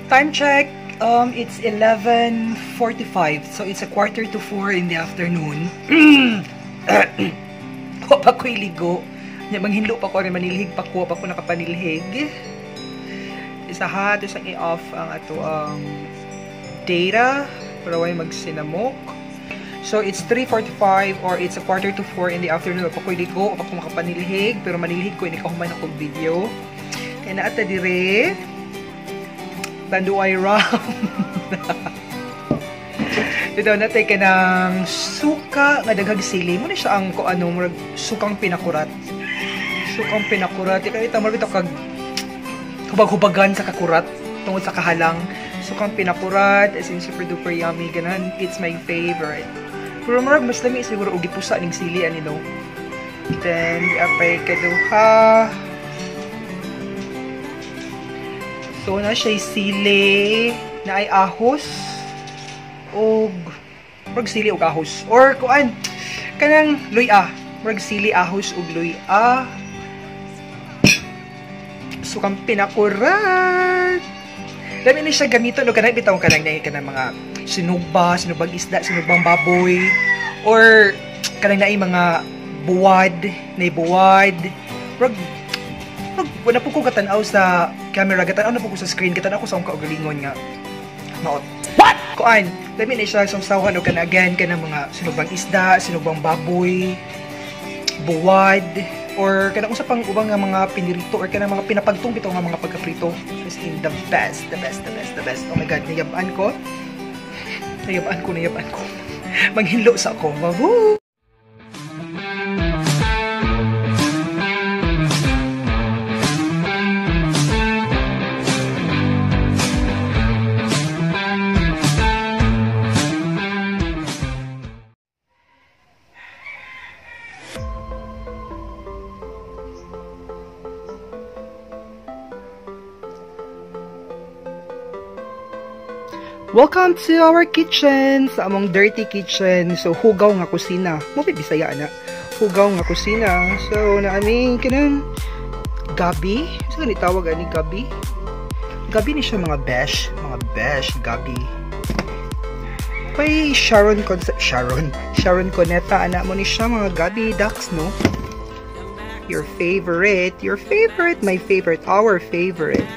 Time check, it's 11:45. So it's 3:45 in the afternoon. Wa pa ko'y ligo. Nya manghinlo pa ko rin, manilhig pa ko, pa ko nakapanilhig. Isa ha, ito isang i-off ang ato ang data para way magsinamok. So it's 3:45 or it's 3:45 in the afternoon. Wa pa ko'y ligo, wa pa ko makapanilhig, pero manilhig ko ini kahuman akong video. Kaya naata dire. Tanduay rum. Dito natay ka ng suka nga daghag sili. Muna siya ang ko ano, murag sukang pinakurat. Sukang pinakurat. Ikaw ita murag kag hubag-hubagan sa kakurat tungod sa kahalang. Sukang pinakurat as in super duper yummy ganan. It's my favorite. Pero murag mas lami siguro og gipusa ning sili ani no. Then apay kaduha. So na siya sili na ay ahos og murag sili og ahos or kuan kanang luya, murag sili ahos og luya. Sukang pinakurat. Dami ni siya gamito no kanang bitaw kanang naay kanang mga sinugba, sinubang isda, sinubang baboy or kanang naay mga buwad, naay buwad. Murag wala po ko katanaw sa camera, katanaw na po ko sa screen, katanaw ko sa akong kaugalingon nga maot. What? Kuan, dami na siya sawsawan o kana again kanang mga sinubang isda, sinubang baboy, buwad or kanang usa pang ubang nga mga pinirito or kanang mga pinapagtong bitaw nga mga pagkaprito. As in the best, the best, the best, the best. Oh my God, nayab-an ko. Nayab-an ko, nayab-an ko. Manghinlo sa ako. Mabu! Welcome to our kitchen, sa among dirty kitchen. So, hugaw nga kusina. Mo Bisaya na. Hugaw nga kusina. So, naaming kanang gabi. So, gani tawag ani gabi. Gabi ni siya mga besh. Mga besh, gabi. Pay Sharon Sharon Cuneta, anak mo ni siya mga gabi ducks, no? Your favorite, my favorite, our favorite.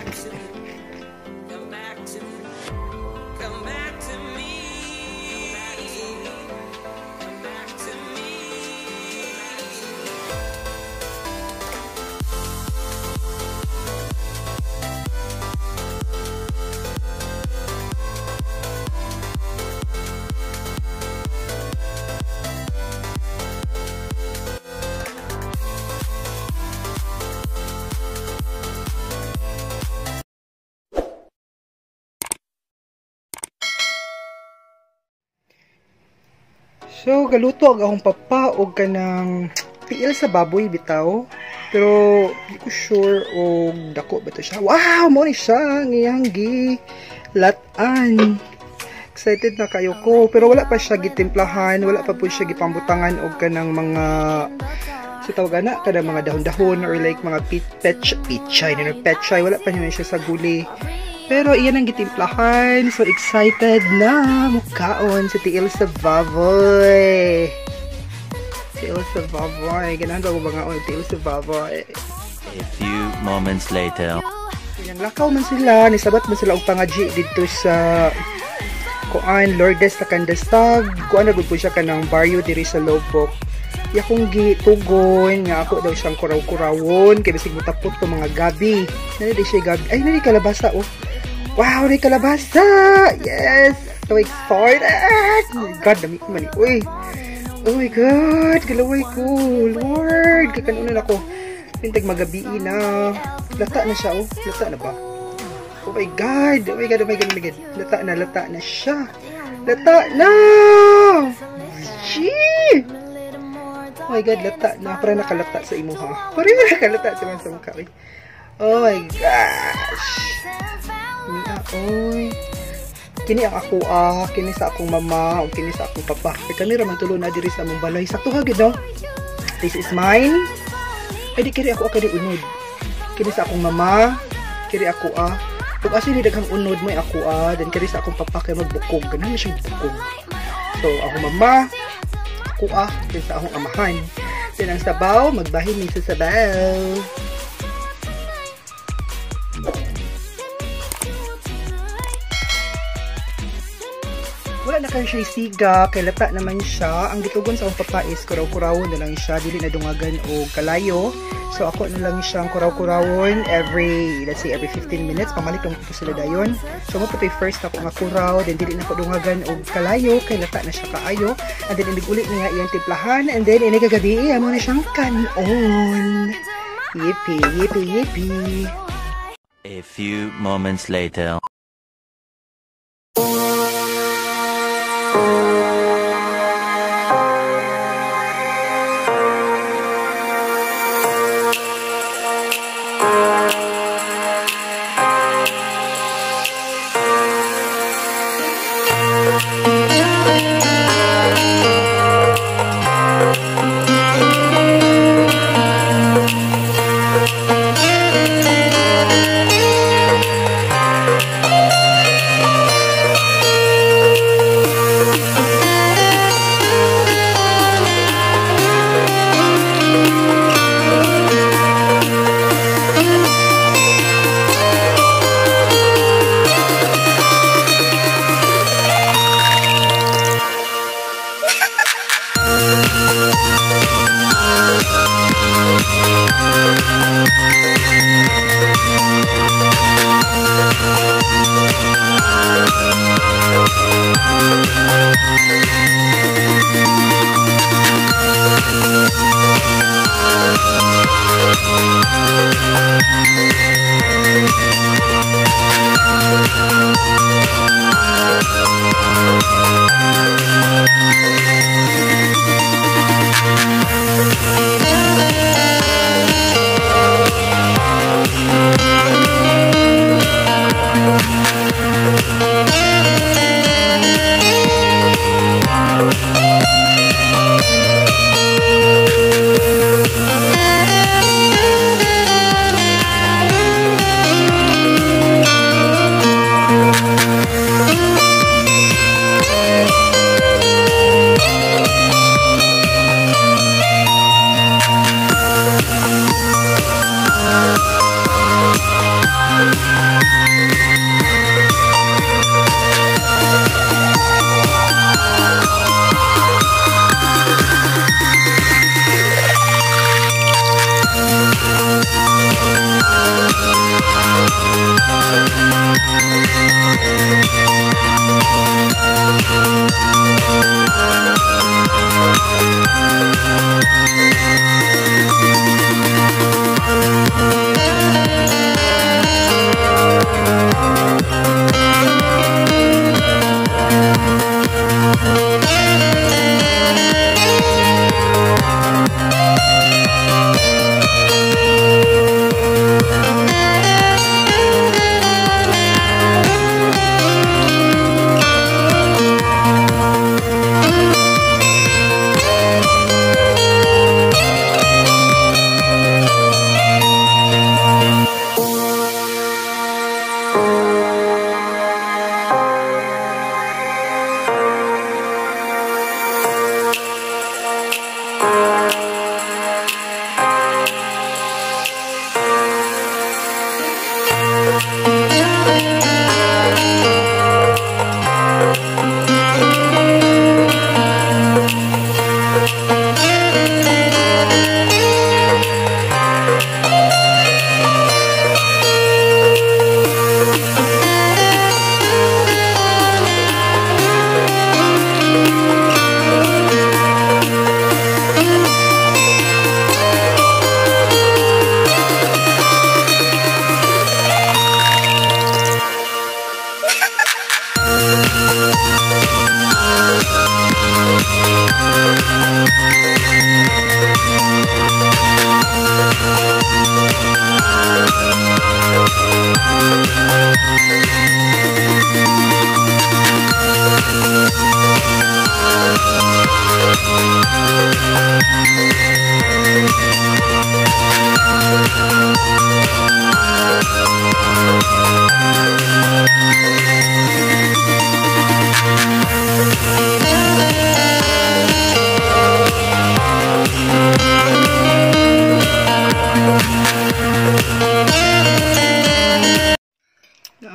So, galuto ang akong papa og kanang tiil sa baboy bitaw. Pero di ko sure og dako ba to siya. Wow, mo ni siya ngiyang gi latan. Excited na kayo ko, pero wala pa siya gitimplahan, wala pa po siya gipambutangan og kanang mga sa tawag na kanang mga dahon-dahon or like mga pechay, pechay, wala pa niya siya sa guli. Pero iyan ang gitimplahan. So excited na mukaon sa tiil sa baboy. Tiil sa baboy. Ganahan ba ko ba nga tiil sa baboy? A few moments later. Yan, lakaw man sila. Nisabat man sila og pangaji dito sa kuan Lourdes sa Kandasag. Kuan na gud po siya kanang baryo diri sa Loboc. Yakong gitugon nga ako daw siyang kuraw-kurawon kay bisig mutapot to mga gabi. Nani di siya gabi. Ay, nani kalabasa oh. Wow, may kalabasa! Yes! So excited! Oh my God, dami man. Uy! Oh my God! Galaway ko! Lord! Kakanunan ako. Pintag magabi na. Lata na siya, oh. Lata na ba? Oh my God! Oh my God! Oh my God! Oh my God! Lata na siya! Lata na! Gee! Oh my God, lata na. Parang nakalata sa imo, ha? Parang nakalata sa mga sa mukha. Oh my gosh! Niya, oy. Kini ang ako, kini sa akong mama, o kini sa akong papa. Kay kami ra man tulo na diri sa among balay. Sakto ha gid, no? This is mine. Ay di kiri ako kani unod. Kini sa akong mama, kiri ako Ug asa ni daghang unod mo ako ah, then kari sa akong papa kay magbukog, ganahan na siyang bukog. So akong mama, ako ah, then sa akong amahan. Then ang sabaw, magbahin mi sa sabaw. Wala na kayo siya siga, kay lata naman siya. Ang gitugon sa akong papa is kuraw-kurawon na lang siya, dili na dungagan o kalayo. So ako na lang siyang kuraw-kurawon every, let's say every 15 minutes, pamalit lang po sila dayon. So mo po first ako nga kuraw, then dili na ko dungagan og kalayo, kay lata na siya kaayo. And then inig ulit niya iyang timplahan, and then inig kagabi, amo na siyang kanon. Yippee, yippee, yippee. A few moments later.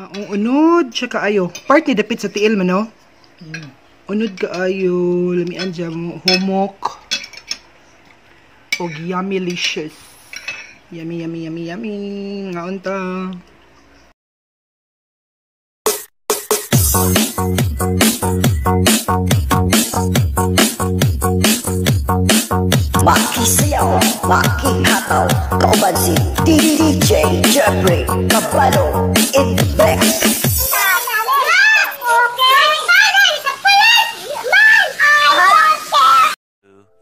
Ah, unod siya kaayo. Part ni dapit sa tiil man, no? Unod kaayo, lamian siya mo humok. Og yummylicious. Yummy, yummy, yummy, yummy. Ngaon ta. Makisayaw, makihataw, kauban si DJ Jeffrey Cabalo in the mix.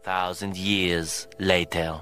2,000 years later.